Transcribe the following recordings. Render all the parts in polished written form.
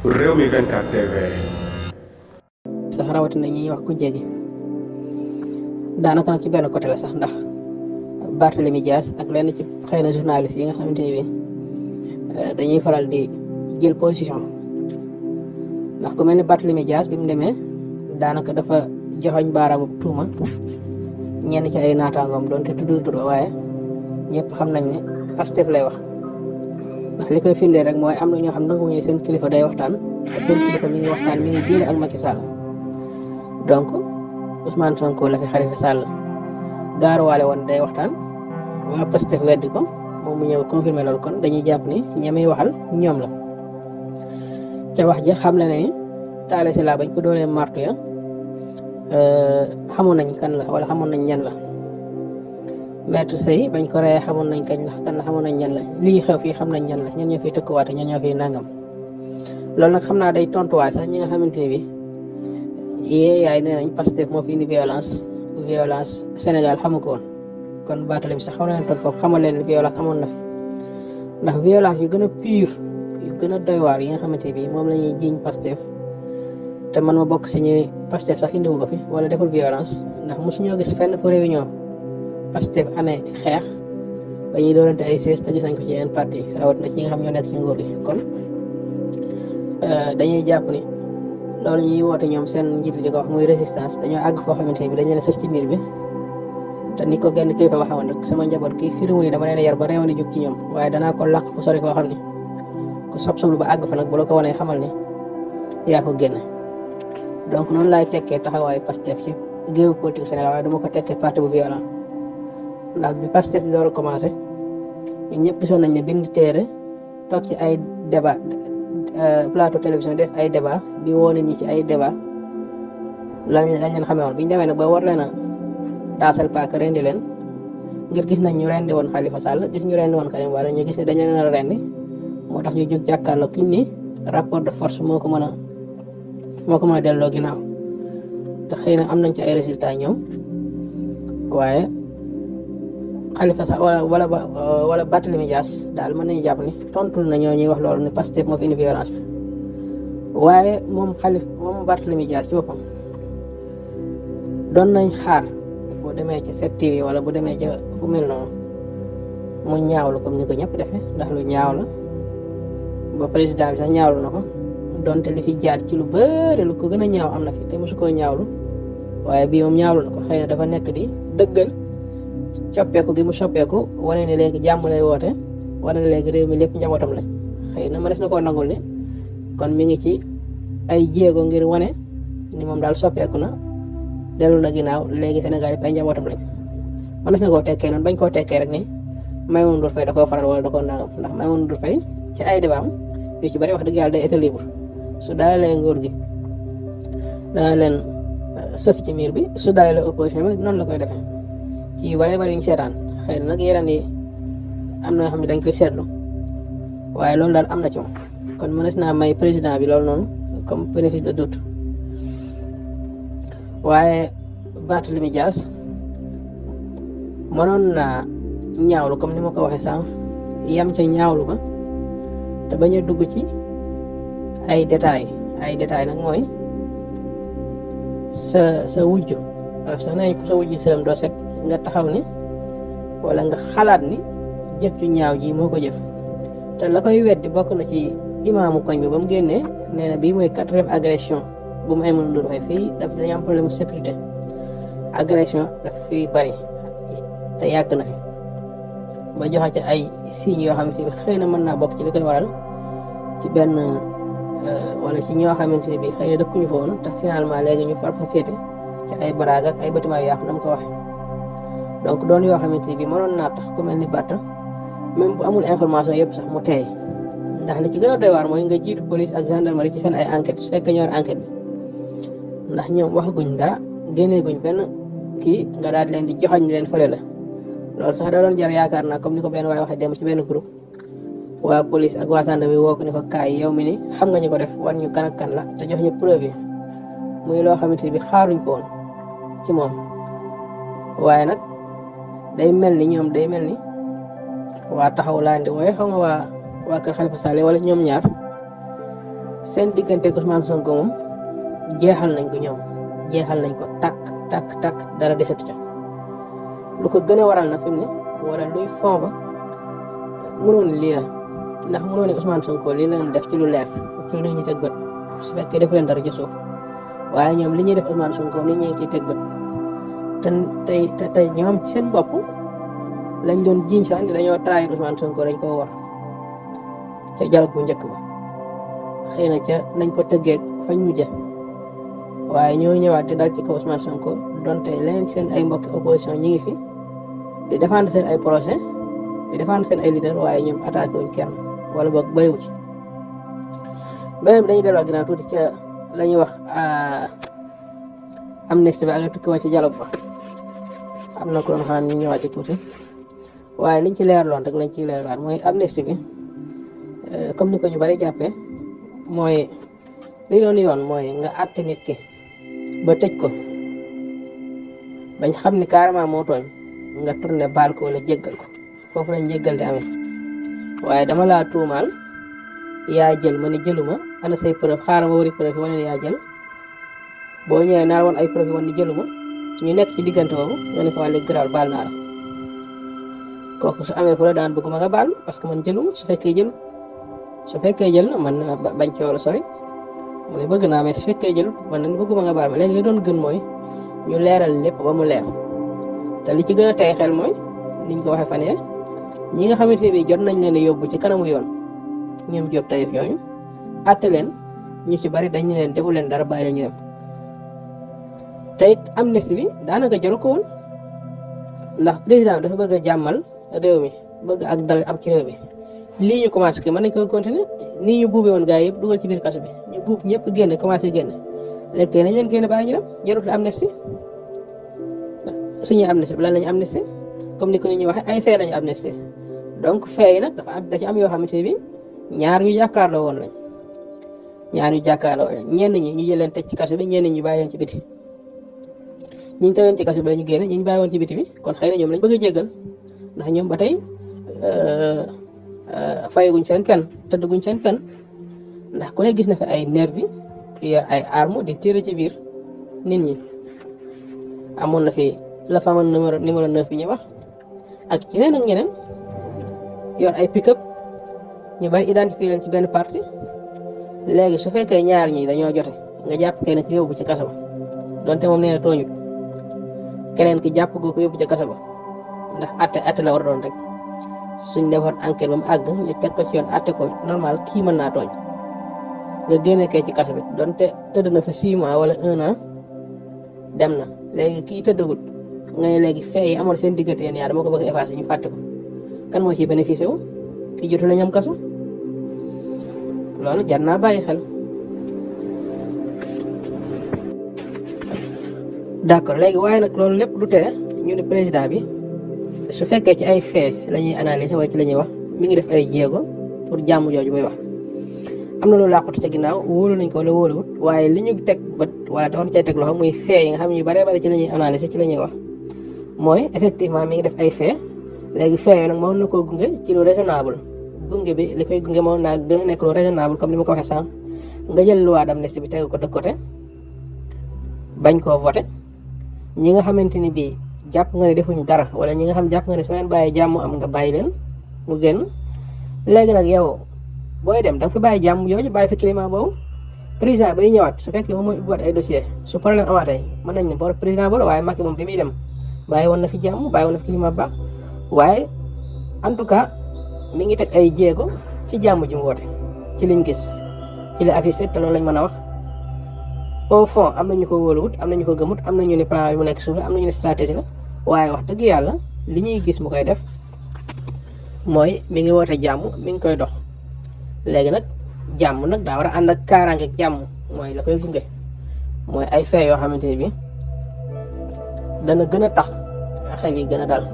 Rewmi 24 TV. sax rawatina ñi wax ku jéggi daanaka nag ci benn côté la sax ndax Barthélemy Dias ak lenn ci xëy na journaliste yi nga xamante ni bi dañuy faral di jël position ndax ku mel ni Barthélemy Dias bi mu demee daanaka dafa joxoñ baaraamu tuuma ñenn ci ay naataangoom doonte tuddul tur waaye ñëpp xam nañ ne Pastef lay wax ndax li koy firndee rek mooy am na ñoo xam nanguwuñu ne seen kilifa day waxtaan te seen kilifa mi ngi waxtaan mi ngi diire ak Macky Sall donc Ousmane Sonko la fi Khalifa Sall gaaruwaale woon day waxtaan waa Pastef weddi ko moom mu ñëw confirmer loolu kon dañuy jàpp ni ñamay waxal ñoom la ca wax ja xam le ne ni Talla Sylla bañ ko doolee martu ya xamoon nañ kan la wala xamoon nañ ñan la Maître Sèye bañ ko reyee xamoon nañ kañ la kan la xamoon nañ ñan la lii xew fii xam nañ ñan la ñan ñoo fiy tëkkuwaate ñan ñoo fiy nangam loolu nag xam naa day tontuwaay sax ñi nga xamante ne bi yaay nee nañ Pastef moo fi indi violence Sénégal xamu ko woon kon Barthélemy sax xaw na leen toll foofu xamal leen violence amoon na fi ndax violence yu gën a pure yu gën a doy waar yi nga xamante ne bi moom la ñuy jiiñ Pastef te man ma bokk si ñi Pastef sax indiwu ko fi wala deful violence ndax mosu ñoo gis fenn fu réunion Pastef amee xeex ba ñuy doorante ay sièges te gis nañ ko ci yeneen parti rawat na ci ñi nga xam ñoo nekk ci nguur gi kon dañuy jàpp ni loolu ñuy woote ñoom seen njiit li di ko wax muy résistance dañoo àgg foo xamante ni bi dañu leen sës ci miir bi te ni ko genn kilifa waxawoon rek sama njaboot kii firiwu ni dama leen yar ba réew ni jóg ci ñoom waaye danaa ko làq fu sori foo xam ni ku sob-soblu ba àgg fa nag bu la ko wanee xamal ni yaa ko génn donc noonu laay tekkee taxawaayu Pastef ci géewu politique Sénégal waaye dama ko tekkee parti bu violent ndax bi Pastef bi door a commencé ñun ñëpp gisoon nañ ne bind téere toog ci ay débat plateau télévision def ay débat di woone ñi ci ay débat lañ leen xamee woon bi ñu demee nag ba war leen a daasal paaka rendi leen ngir gis nañ ñu rendi woon Khalifa Sall gis ñu rendi woon Karim Wade ñu gis ne dañu leen a rendi moo tax ñu jóg jàkkaarloo kiñ ni rapport de force moo ko mën a delloo ginnaaw te xëy na am nañ ci ay résultats ñoom waaye Khalifa Sall wala Barthélemy Dias daal mën nañu jàpp ni tontul na ñoo ñuy wax loolu ni Pastef moo fi indi violence bi waaye moom Barthélemy Dias ci boppam doon nañ xaar bu demee ci 7TV wala bu demee ca fu mel noonu mu ñaawlu comme ni ko ñëpp defee ndax lu ñaaw la ba président bi sax ñaawlu na ko donte li fi jaar ci lu bëri lu ko gën a ñaaw am na fi te mosu koo ñaawlu waaye bii moom ñaawlu na ko xëy na dafa nekk di dëggal coppeeku gi mu soppeeku wane ne léegi jàmm lay woote wane ne léegi réew mi lépp njabootam la xëy na ma des na koo nangul ne kon mi ngi ci ay jéego ngir wane ni moom daal soppeeku na dellu na ginnaaw léegi Sénégal yëpp ay njabootam lañ ma des na koo tekkee noonu bañ koo tekkee rek ni Maïmouna Ndour Faye da koo faral wala da koo nangam ndax Maïmouna Ndour Faye ci ay débat am yu ci bari wax dëgg yàlla day équilibre su dalalee nguur gi dana leen sës ci miir bi su dalalee opposition bi noonu la koy defee ci yu bari ñu seetaan xëy na nag yeneen yi am na yoo xam ne dañ koy seetlu waaye loolu daal am na ci moom kon mënees naa may président bi loolu noonu comme bénéfice de doute waaye Barthélemy Dias mënoon naa ñaawlu comme ni ma ko waxee sànq yam ca ñaawlu ba te bañ a dugg ci ay détails nag mooy sa wujju wala sax nañ ko sa wujju sëram doo set nga taxaw ni wala nga xalaat ni jëf ju ñaaw ji moo ko jëf te la koy weddi bokk na ci imaamu koñ bi ba mu génnee nee na bii mooy 4e agression bu mu Maïmouna Ndour Faye fii dañu am problème sécurité agression daf fi bari te yàgg na fi ba joxe ci ay signes yoo xamante ni xëy na mën naa bokk ci li koy waral ci benn wala ci ñoo xamante ne bii xëy na dëkkuñu fa woon te finalement léegi ñu far fa féete ci ay baraag ak ay bâtiment yu yàqu na mu ko waxee donc doon yoo xamante ni bii mënoon naa tax ku mel ni Barth même bu amul information yëpp sax mu teey ndax li ci gën a doy waar mooy nga jiitu police ak gendarmerie ci seen ay enquête su fekkee ñoo enquête bi ndax ñoom waxaguñ dara génneeguñ benn kii nga daal di leen di joxañ leen fële la loolu sax da doon jar yaakaar naa comme ni ko benn waaye waxee dem ci benn groupe waa police ak waa gendarmerie woo ko ni ko kaay yow mi ni xam nga ñu ko def wan ñu kan ak kan la te jox ñu preuve yi muy loo xamante ni bi xaaruñ ko woon ci moom waaye nag day mel ni waa taxaw laa ndi wooye xam nga waa kër Khalifa Sall wala ñoom ñaar seen diggante Ousmane Sonko moom jeexal nañ ko ñoom jeexal nañ ko takk dara desatu ca lu ko gën a waral nag fi mu ne wala luy fond ba mënoon lii la ndax mënoon ne Ousmane Sonko lii leen def ci lu leer ci lu ñu teg bët su fekkee defu leen dara ci suuf waaye ñoom li ñuy def Ousmane Sonko li ñu ciy teg bët tey ñoom ci seen bopp lañ doon jiiñ sax ni dañoo trahir Ousmane Sonko dañ koo war ca dialogue bu njëkk ba xëy na ca nañ ko tëggee fañ mujje waaye ñoo ñëwaat di dal ci kaw Ousmane Sonko donte leen seen ay mbokki opposition ñi ngi fi di défendre seen ay projet di défendre seen ay leader waaye ñoom attaqué wuñ kenn wala boog bëriwu ci beneen bi dañuy delluwaat ginnaaw tuuti ca la ñuy wax amnistie bi ak la tukki woon ci dialogue ba am na ko doon xanaa ñu ñëwaat ci tuuti waaye liñ ci leerloon rek lañ ciy leerlaat mooy amnistie bi comme ni ko ñu bari jàppee mooy li doon yoon mooy nga àtte nit ki ba tëj ko bañ xam ni carrément moo tooñ nga tourné baal ko wala jéggal ko foofu lañ jéggal di amee waaye dama laa tuumaal yaa jël ma ne jëluma ana say preuve xaaral ma wari preuve yi wane ne yaa jël boo ñëwee naa woon ay preuve yi wane ne jëluma ñu nekk ci diggante boobu nga ne ko waa léegi garaawal baal naa la kooku su amee fu la daan bëgguma nga baal parce que man jëluma su fekkee jël na man bañ coow la sori mu ne bëgg naa mais su fekkee jël man ne bëgguma nga baal ma léegi li doon gën mooy ñu leeral lépp ba mu leer te li ci gën a tey xel mooy niñ ko waxee fan yee ñi nga xamante ne bii jot nañ leen a yóbbu ci kanamu yoon ñoom jot tayef yooyu àtte leen ñu ci bari dañ leen defu leen dara bàyyi leen ñu dem te it amnistie bi daanaka jaru ko woon ndax président dafa bëgg a jàmmal réew mi bëgg ak dal am ci réew mi lii ñu commencé que mën nañ koy continuer nii ñu buubee woon gars yëpp dugal ci biir kaso bi ñu buub ñëpp génn commencé génn léegi nañ leen génn bàyyi ñu dem jarut la amnistie suñuy amnistie bi lan lañu amnistie comme ni ko nit ñi waxee ay fee lañu amnistie donc fee yi nag da ci am yoo xamante ne bi ñaar ñu jàkkaarloo woon lañ ñenn ñi ñu jël leen tëj ci kaso bi ñenn ñi bàyyi leen ci biti ñi ñu tëjoon ci kaso bi lañu génn ñi ñu bàyyi woon ci biti bi kon xëy na ñoom lañ bëgg a jéggal ndax ñoom ba tey fayaguñ seen pen tëddaguñ seen pen ndax ku ne gis na fi ay nervi yor ay arme di tirer ci biir nit ñi amoon na fi la fama numéro 9 bi ñuy wax ak ñeneen ak ñeneen yor ay pick-up ñu bari identifié leen ci benn parti léegi su fekkee ñaar ñi dañoo jote nga jàpp kenn ki yóbbu ci kaso ba donte moom nee na tooñut keneen ki jàpp goo ko yóbbu ci kaso ba ndax atte la war a doon rek suñ defoon enquête ba mu àgg ñu teg ko ci yoon atte ko normal kii mën naa tooñ nga génne kay ci kaso bi donte tëdd na fa 6 mois wala 1 an dem na léegi kii tëddagul nga ne léegi fee yi amoon seen diggante yéen ñaar dama ko bëgg a effacer ñu fàtte ko kan moo ciy bénéficié wu ki jotu la ñam kaso loolu jar naa bàyyi xel. d'accord léegi waaye nag loolu lépp du tere ñu ne président bi su fekkee ci ay fee la ñuy analyser wala ci la ñuy wax mi ngi def ay jéego pour jàmm jooju muy wax am na loolu làqatu ca ginnaaw wóolu nañ ko wala wóoluwut waaye li ñu teg bët wala doon cay teg loxo muy fee yi nga xam ne yu bëree bëri ci la ñuy analyser ci la ñuy wax mooy effectivement mi ngi def ay fee léegi fee yooyu nag mën na koo gunge ci lu raisonnable gunge bi li koy gunge mën naa gën a nekk lu raisonnable comme ni ma ko waxee sànq nga jël loi d'amnistie bi teg ko de côté bañ koo voté ñi nga xamante ni bii jàpp nga ne defuñ dara wala ñi nga xam jàpp nga ne soo leen bàyyi jàmm am nga bàyyi leen mu génn léegi nag yow booy dem da nga fi bàyyi jàmm yooyu bàyyi fi climat boobu président bay ñëwaat su fekkee moom mooy ubbiwaat ay dossier su problème amaatee mën nañ ne boor président boobu waaye Macky moom bi muy dem bàyyi woon na fi jàmm bàyyi woon na fi climat baax waaye en tout cas mi ngi teg ay jéego ci jàmm ji mu woote ci liñ gis ci la affiché te loolu lañ mën a wax au fond am na ñu ko wóoluwut am na ñu ko gëmut am na ñu ne plan bi mu nekk suuf la am na ñu ne stratégie la waaye wax dëgg yàlla li ñuy gis mu koy def mooy mi ngi woote jàmm mi ngi koy dox léegi nag jàmm nag daa war a ànd ak kaaraange ak jàmm mooy la koy gunge mooy ay fee yoo xamante ni bi dana gën a tax xel yi gën a dal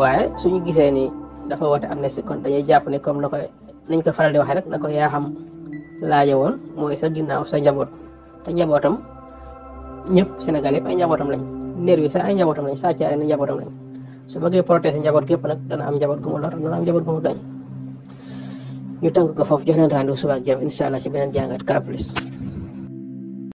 waaye suñu gisee ni dafa woote amnistie kon dañuy jàpp ne comme na koy nañ ko faral di waxee rek na ko yaa xam laaja woon mooy sa ginnaaw sa njaboot te njabootam ñëpp Sénégal yëpp ay njabootam lañ nervi sax ay njabootam lañ sàcc ay njabootam lañ su bëggee protéger njaboot gépp nag dana am njaboot gu mu lor dana am njaboot gu mu gaañ ñu tënk ko foofu jox leen rendez-vous suba ak jàmm incha allah ci beneen jàngat ka plus